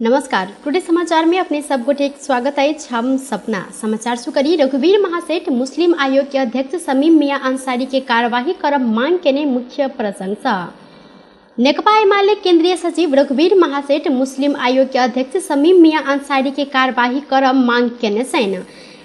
नमस्कार, टुडे समाचार में अपने सब गोटे स्वागत अछि। हम सपना समाचार सुकरी। रघुवीर महासेठ मुस्लिम आयोग के अध्यक्ष शमीम मियां अंसारी के कार्यवाही करब मांग केने मुख्य प्रशंसा। नेकपा एमाले केंद्रीय सचिव रघुवीर महासेठ मुस्लिम आयोग के अध्यक्ष शमीम मियां अंसारी के कार्यवाही करब मांग केने छनि।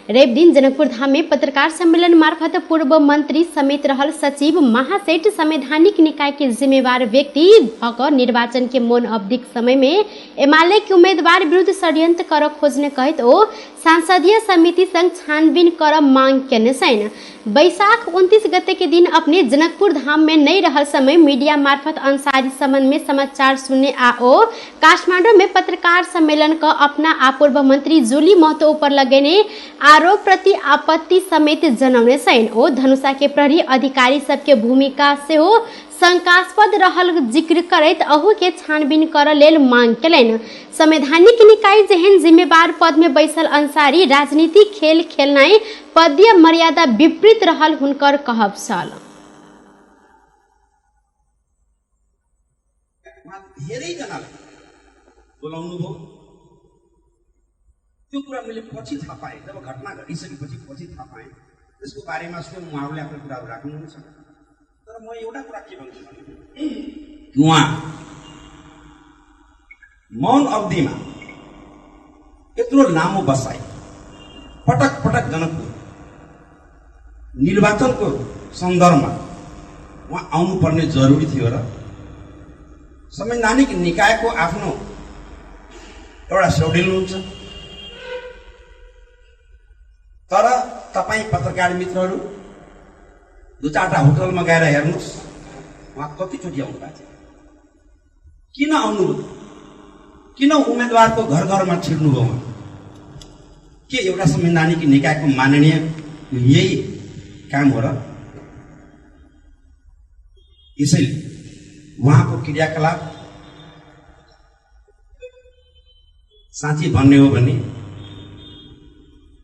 रवि दिन जनकपुर धाम में पत्रकार सम्मेलन मार्फत पूर्व मंत्री समेत रहल सचिव महासेठ संवैधानिक निकाय के जिम्मेवार व्यक्ति भऽ निर्वाचन के मौन अवधिक समय में एमाले के उम्मीदवार विरुद्ध षड्यंत्र कर खोजने कहैत ओ सांसदीय समिति संग छानबीन कर मांग केने छनि। बैसाख 29 गते के दिन अपने जनकपुर धाम में नहीं रहल समय मीडिया मार्फत अंसारी संबंध में समाचार सुनने आ ओ काठमांडू में पत्रकार सम्मेलन क अपना आ पूर्व मंत्री जूली महतो ऊपर लगेने आरोप प्रति आपत्ति समेत जनौने छनि। ओ धनुषा के प्रहरी अधिकारी सबके भूमिका सेहो शंकास्पद रहल जिक्र करैत अहू के छानबीन करऽ लेल मांग केलनि। संवैधानिक निकाय जेहन जिम्मेवार पद में बैसल अंसारी राजनीतिक खेल खेलनाइ पदीय मर्यादा विपरीत रहल हुनकर कहब छल। धेरैजनालाई बोलाउनु भयो। त्यो कुरा मैले पछि थाहा पाएँ, जब घटना घटिसकेपछि पछि थाहा पाएँ। त्यसको बारेमा स्वयं उहाँहरूले आफ्नो कुराहरू राख्नुहुन्छ। तर म एउटा कुरा के भन्छु भने उहाँ मौन अवधिमा यत्रो लामो बसाइ पटक पटक जनकपुर निर्वाचनको सन्दर्भमा उहाँ आउनुपर्ने जरुरी थियो र संवैधानिक निकायको आफ्नो एउटा सेड्युल हुन्छ। तर तपाईँ पत्रकार मित्रहरू दुई चारवटा होटलमा गएर हेर्नुहोस्, उहाँ कतिचोटि आउनु भएको छ, किन आउनुभयो, किन उम्मेदवारको घर घरमा छिर्नुभयो उहाँ? के एउटा संवैधानिक निकायको माननीय यही काम हो र? यसैले उहाँको क्रियाकलाप साँच्ची भन्ने हो भने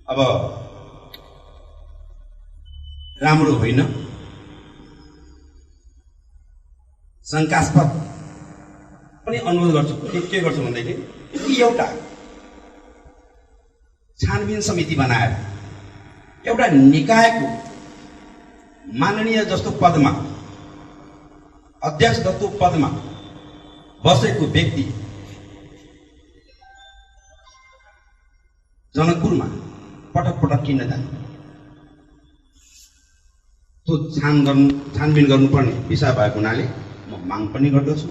अब राम्रो होइन, शङ्कास्पद पनि अनुरोध गर्छु। के गर्छु भनेदेखि एउटा छानबिन समिति बनाएर एउटा निकायको माननीय जस्तो पदमा, अध्यक्ष जस्तो पदमा बसेको व्यक्ति जनकपुरमा पटक पटक किन जाने, त्यो छानबिन गर्नुपर्ने विषय भएको हुनाले म माग पनि गर्दछु।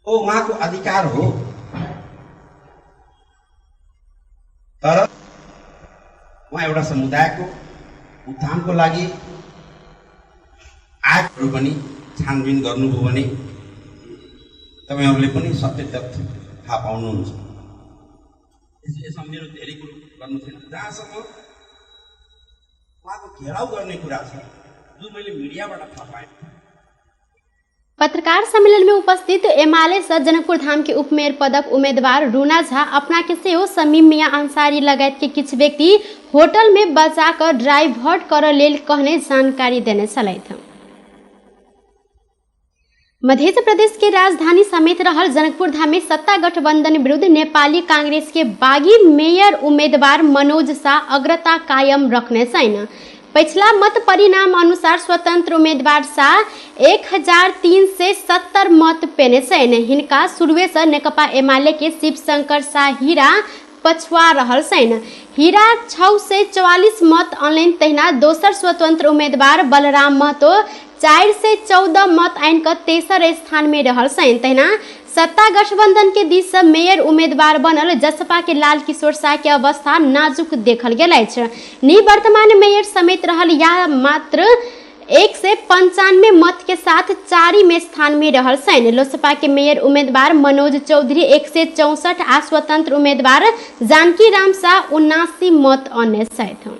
ओ उहाँको अधिकार हो, तर उहाँ एउटा समुदायको उत्थानको लागि आएकोहरू पनि छानबिन गर्नुभयो भने तपाईँहरूले पनि सत्य तथ्य थाहा पाउनुहुन्छ। यसमा मेरो धेरै कुरो गर्नु छैन। जहाँसम्म उहाँको घेराउ गर्ने कुरा छ, जुन मैले मिडियाबाट थाहा पाएँ। पत्रकार सम्मेलन में उपस्थित एमाले सह जनकपुर धाम के उपमेयर पदक उम्मीदवार रूना झा अपना के सेहो शमीम मियां अंसारी लगायत के किछु व्यक्ति होटल में बचा कर ड्राइवर्ट कर लेल कहने जानकारी देने छलथि। मध्य प्रदेश के राजधानी समेत रहल जनकपुर धाम में सत्ता गठबंधन विरुद्ध नेपाली कांग्रेस के बागी मेयर उम्मीदवार मनोज शाह अग्रता कायम रखने छनि। पिछला मत परिणाम अनुसार स्वतंत्र उम्मीदवार शाह 1370 मत पेने छनि। हिनका शुरुए से नेकपा एमाले के शिवशंकर शाह हीरा पछुआ रहल छनि। हीरा 644 मत अनलनि, तहिना दोसर स्वतंत्र उम्मीदवार बलराम महतो 414 मत आनि कऽ तेसर स्थान में रहल छनि। तहिना सत्ता गठबंधन के दिस से मेयर उम्मीदवार बनल जसपा के लाल किशोर शाह के अवस्था नाजुक देखल गेल अछि। निवर्तमान मेयर समेत रहल या मात्र 195 मत के साथ चारिम स्थान में रहल छनि। लोसपा के मेयर उम्मीदवार मनोज चौधरी 164 आ स्वतंत्र उम्मीदवार जानकी राम शाह 79 मत अनने छथि।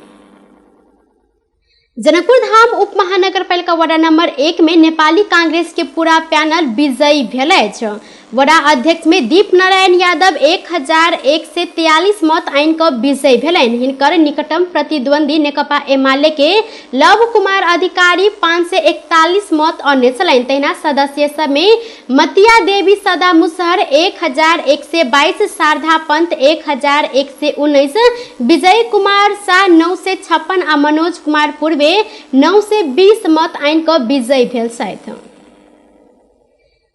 जनकपुर धाम उप महानगरपालिका वडा नंबर 1 में नेपाली कांग्रेस के पूरा पैनल विजयी भेल अछि। वडा अध्यक्ष में दीप नारायण यादव 1143 मत आनि कऽ विजयी भेलनि। हिनकर निकटम प्रतिद्वंदी नेकपा एमाले के लव कुमार अधिकारी 541 मत अनने छलनि। तहिना सदस्य सब में मतिया देवी सदा मुसहर 1122, शारदा पंत 1119, विजय कुमार शाह 956 आ मनोज कुमार पूर्वे 920 मत आनि कऽ विजयी भेल छथि।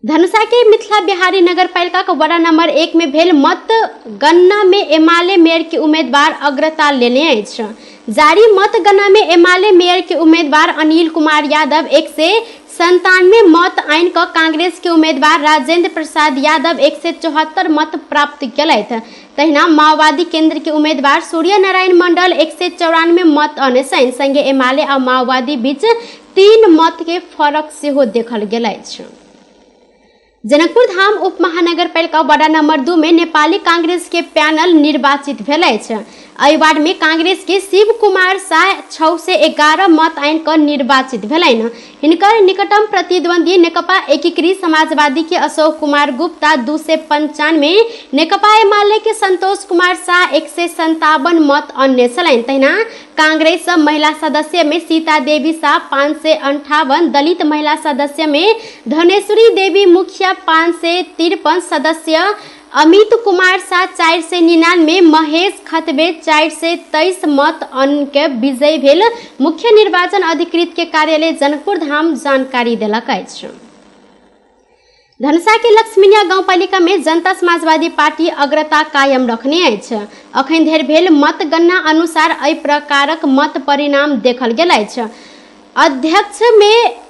धनुषा के मिथिला बिहारी नगरपालिका के वडा नंबर 1 में भेल मतगणना में एमाले मेयर के उम्मीदवार अग्रता लेने अछि। जारी मतगणना में एमाले मेयर के उम्मीदवार अनिल कुमार यादव 197 मत आनि कऽ कांग्रेस के उम्मीदवार राजेंद्र प्रसाद यादव 174 मत प्राप्त केलथि। तहिना माओवादी केंद्र के उम्मीदवार सूर्य नारायण मंडल 194 मत अने छनि। संगे एमाले आ माओवादी बीच 3 मत के फरक सेहो देखल गेल अछि। जनकपुर धाम उप महानगरपालिका वडा नंबर 2 में नेपाली कांग्रेस के पैनल निर्वाचित भेल अछि। एहि वार्ड में कांग्रेस के शिव कुमार शाह 611 मत आनि कऽ निर्वाचित भेलनि। हिनकर निकटम प्रतिद्वंदी नेकपा एकीकृत समाजवादी के अशोक कुमार गुप्ता 295, नेकपा एमाले के संतोष कुमार शाह 157 मत अनने छलनि। तहिना कांग्रेस महिला सदस्य में सीता देवी शाह 558, दलित महिला सदस्य में धनेश्वरी देवी मुखिया 553, सदस्य अमित कुमार शाह 499, महेश खतबे 423 मत अन के विजयी भेल मुख्य निर्वाचन अधिकृत के कार्यालय जनकपुर धाम जानकारी देलक अछि। धनुषा के लक्ष्मीनिया गाउँपालिका में जनता समाजवादी पार्टी अग्रता कायम रखने अछि। अखन धरि भेल मतगणना अनुसार एहि प्रकारक मत परिणाम देखल गेल अछि। अध्यक्ष में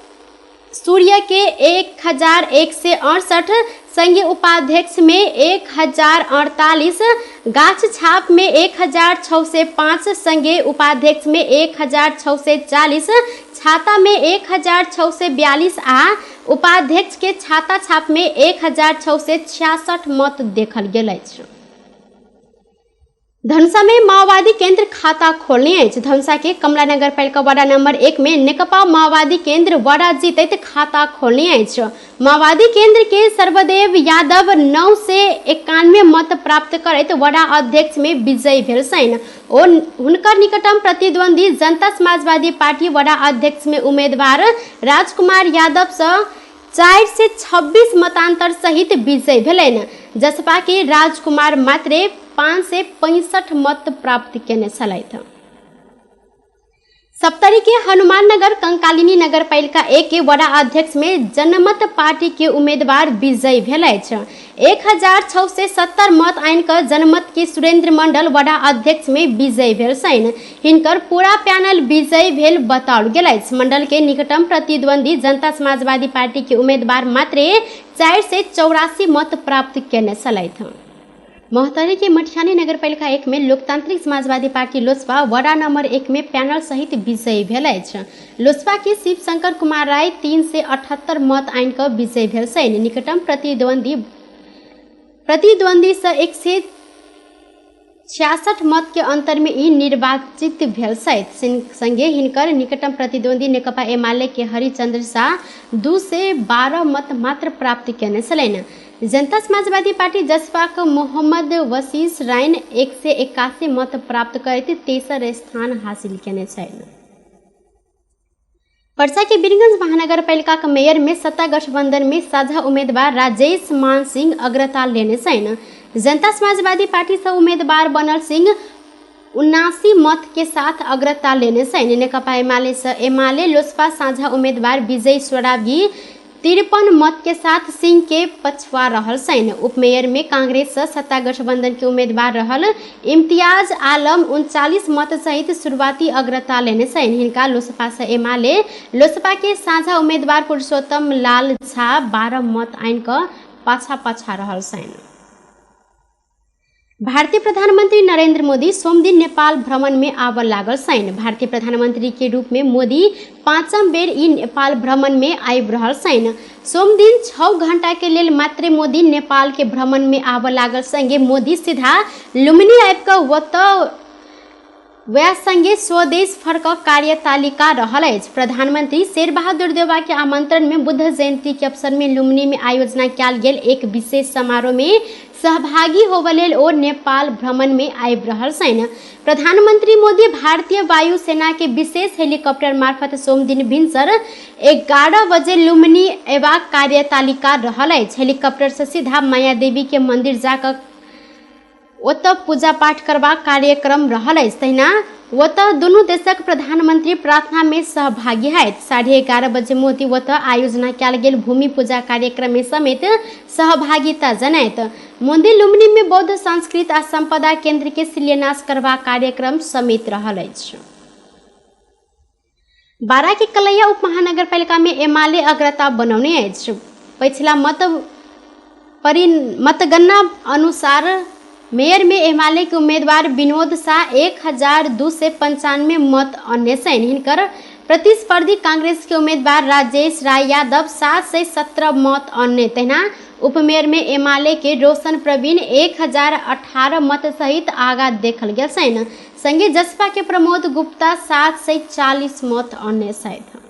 सूर्य के 1168, संगे उपाध्यक्ष में 1048, गाछ छाप में 1605, संगे उपाध्यक्ष में 1640, छाता में 1642 आ उपाध्यक्ष के छाता छाप में 1666 मत देखल गेल अछि। धनुषा में माओवादी केंद्र खाता खोलने अछि। धनुषा के कमला नगरपालिका वडा नंबर 1 में नेकपा माओवादी केंद्र वडा जीतैत खाता खोलने अछि। माओवादी केंद्र के सर्वदेव यादव 991 मत प्राप्त करैत वडा अध्यक्ष में विजयी भेल छनि। ओ हुनकर निकटम प्रतिद्वंदी जनता समाजवादी पार्टी वडा अध्यक्ष में उम्मीदवार राजकुमार यादव सँ 426 मतांतर सहित विजयी भेलनि। जसपा के राजकुमार मात्रे 565 मत प्राप्त केने छलथि। सप्तरी के हनुमाननगर कंकालिनी नगरपालिका 1 के वडा अध्यक्ष में जनमत पार्टी के उम्मीदवार विजयी भेल अछि। 1670 मत आनि कऽ जनमत के सुरेंद्र मंडल वडा अध्यक्ष में विजयी भेल छनि। हिनकर पूरा पैनल विजयी भेल बताओल गेल अछि। मंडल के निकटम प्रतिद्वंदी जनता समाजवादी पार्टी के उम्मीदवार मात्रे 484 मत प्राप्त केने छलथि। महोत्तरी के मठियानी नगरपालिका 1 में लोकतांत्रिक समाजवादी पार्टी लोसपा वडा नंबर 1 में पैनल सहित विजयी भेल अछि। लोसपा के शिवशंकर कुमार राय 378 मत आनि कऽ विजयी भेल छनि। निकटम प्रतिद्वंदी सँ 166 मत के अंतर में ई निर्वाचित भेल छथि। संगे हिनकर निकटम प्रतिद्वंदी नेकपा एमाले के हरिचंद्र शाह 212 मत मात्र प्राप्त केने छलनि। जनता समाजवादी पार्टी जसपाक मोहम्मद वशीश राइन 181 मत प्राप्त करैत तेसर स्थान हासिल केने छनि। पर्सा के बीरगंज महानगरपालिका के मेयर में सत्ता गठबंधन में साझा उम्मीदवार राजेश मान सिंह अग्रता लेने छनि। जनता समाजवादी पार्टी से उम्मीदवार बनल सिंह 79 मत के साथ अग्रता लेने छनि। नेकपा एमाले से एमाले लोसपा साझा उम्मीदवार विजय स्वरागी 53 मत के साथ सिंह के पछुआ रहल छनि। उपमेयर में कांग्रेस से सत्ता गठबंधन के उम्मीदवार रहल इम्तियाज आलम 39 मत सहित शुरुआती अग्रता लेने छनि। हिनका लोसपा से एमाले लोसपा के साझा उम्मीदवार पुरुषोत्तम लाल झा 12 मत आनि कऽ पाछा पाछा रहल छनि। भारतीय प्रधानमंत्री नरेंद्र मोदी सोमदिन नेपाल भ्रमण में आबऽ लागल छनि। भारतीय प्रधानमंत्री के रूप में मोदी 5म बेर ई नेपाल भ्रमण में आबि रहल छनि। सोमदिन 6 घंटा के लेल मात्रे मोदी नेपाल के भ्रमण में आबऽ लागल संगे मोदी सीधा लुम्बिनी आबि कऽ ओतऽ वएह संगे स्वदेश फर्क कार्यतालिका रहल अछि। प्रधानमंत्री शेरबहादुर देउबा के आमंत्रण में बुद्ध जयंती के अवसर में लुम्बिनी में आयोजना कयल गेल एक विशेष समारोह में सहभागी होबय लेल ओ नेपाल भ्रमण में आबि रहल छनि। प्रधानमंत्री मोदी भारतीय वायु सेना के विशेष हेलीकॉप्टर मार्फत सोमदिन भिनसर 11 बजे लुम्बिनी अयबाक कार्यतालिका रहल अछि। हेलीकॉप्टर से सीधा माया देवी के मंदिर जाकऽ ओतऽ पूजा पाठ करबाक कार्यक्रम रहल अछि। तहिना ओतऽ दुनू देशक प्रधानमंत्री प्रार्थना में सहभागी होयत। 11:30 बजे मोदी ओतऽ आयोजना कयल गेल भूमि पूजा कार्यक्रम में समेत सहभागिता जनायत। मोदी लुम्बिनी में बौद्ध संस्कृत आ संपदा केंद्र के शिलान्यास करबाक कार्यक्रम समेत रहल अछि। बारा के कलैया उप महानगरपालिका में एमाले अग्रता बनौने अछि। पछिला मतगणना अनुसार मेयर में एमाले के उम्मीदवार विनोद शाह 1295 मत अन्य छनि। हिनकर प्रतिस्पर्धी कांग्रेस के उम्मीदवार राजेश राय यादव 717 मत अन्य। तहिना उपमेयर में एमाले के रोशन प्रवीण 1018 मत सहित आगा देखल गेल छनि। संगे जसपा के प्रमोद गुप्ता 740 मत अन्य छथि।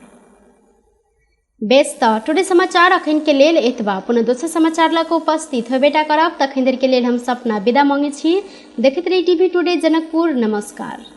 बेस तऽ टुडे समाचार अखन के लेल एतबा। पुनः दोसर समाचार लऽ कऽ उपस्थित होबेटा करब। तखन देर के लेल हम सपना विदा मांगे छी। देखैत रही टीवी टुडे जनकपुर। नमस्कार।